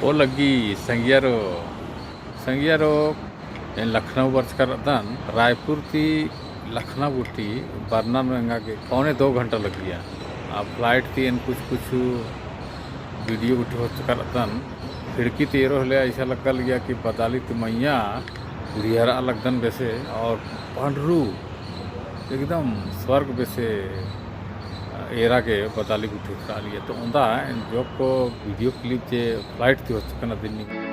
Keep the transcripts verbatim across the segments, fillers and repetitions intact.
ओ लग्गी संगियारो, संगियारो, एन लखनऊ बरचका रअदन, रायपुर ती लखनऊ गुट्ठी बरना नू एंगा गे पौने दो घंटा लग्गिया। आ flight ती एन कुछ कुछ video गुट्ठी होचका रअदन, खिड़की ती एरो होले ऐसा लग्गा लगिया कि बदाली ती मइय्याँ उड़ियरआ लगदन बेसे, और पंडरू एकदम स्वर्ग बेसे एरा गे बदाली गुट्ठी उतरा लिया। तो ओन्दा एन जोक्क video clip जे flight ती होचकन अदिन नी।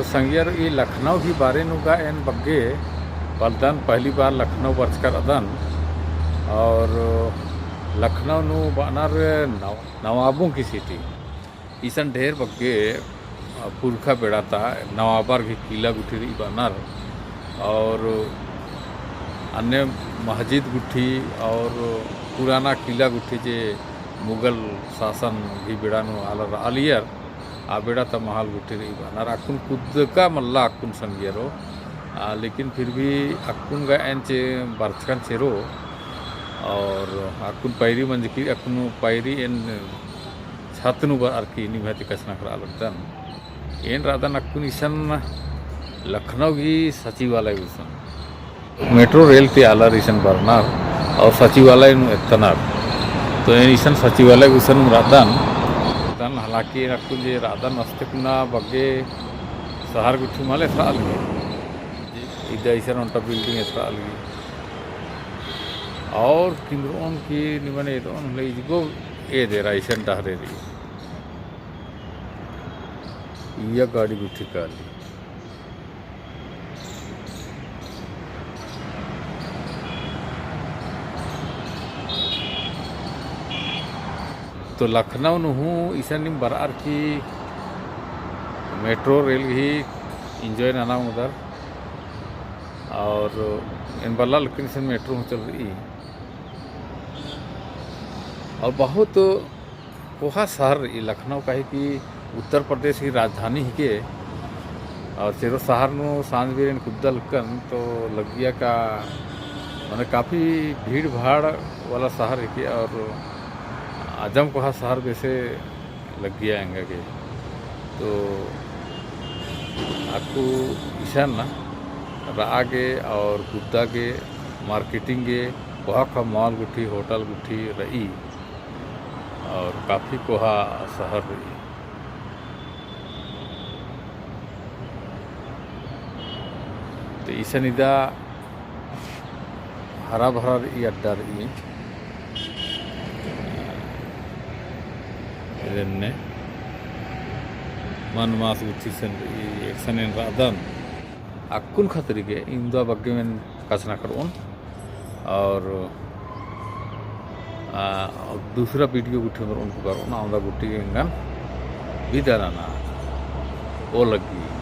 संगियर ई लखनऊ ही बारे नू गा एन बग्गे बलदन, पहली बार लखनऊ बरचका रअदन। और लखनऊ नू बअनर नव-, नवाबों की सिटी। इसन ढेर बग्गे, अ, पुरखा बेड़ा ता नवाबर गही किला गुट्ठी रई बअनर। और अन्ने मस्जिद गुट्ठी और पुराना किला गुट्ठी जे मुगल शासन गही बेड़ा नू आलर रआलियर, आ बेड़ा ता महल गुट्ठी रई बअनर। अक्कुन कुद्दका मल्ला अक्कुन संगियरो, आ, लेकिन फिर भी अक्कुन गा एन चे बरचकन चेरो, और अक्कुन पैरी मंजकी, अक्कुन पैरी एन छत नू बरअर की निम्है ती कछनखरआ लगदन। एन रअदन अक्कुन इसन लखनऊ गही सचिवालय गुसन। मेट्रो रेल ती आलर इसन बरनर और सचिवालय नू एत्तनर। तो एन इसन सचिवालय गुसन रअदन। तन हालांकि एन अक्कुन जे रअदन अस्ते कुना बग्गे शहर गुट्ठी मल एथरआ लगी। इदा इसन ओन्टा building एथरआ लगी। और किंद्रोन की निमन एदोन होले इजगो एदेरा इसन डहरे रई। इया गाड़ी गुट्ठी काली। तो लखनऊ नू हूँ इसन नीम बरअर की मेट्रो रेल ही enjoy नना ओंगदर। और एन बल्ला लेकिन इसन मेट्रो हूँ चल रई। और बहुत कोहा शहर रई लखनऊ, काहे कि उत्तर प्रदेश की राजधानी हिके। और चेरो शहर नू सांझ बेर एन कुद्दा लक्कन तो लग्गिया का, माने काफी भीड़ भाड़ वाला शहर हिके और अजम कोहा शहर बेसे लग्गिया एंगा गे। तो अक्कु इसन रआ गे और कुद्दा गे, marketing गे, कोहा कोहा mall गुट्ठी, hotel गुट्ठी रई। और काफी कोहा शहर रई। तो इसन इदा हरा भरा रई, अड्डा रई। एन्ने मन मास गुट्ठी इसन रई, एकसन एन रअदन। अक्कुन खतरी गे इवंदा बग्गे एन कछनखरओन। और, आ, दूसरा video गुट्ठी नू ओन कुकर ओना, अवंदा गुट्ठी गे एंगन बिदा नना। ओ लग्गी।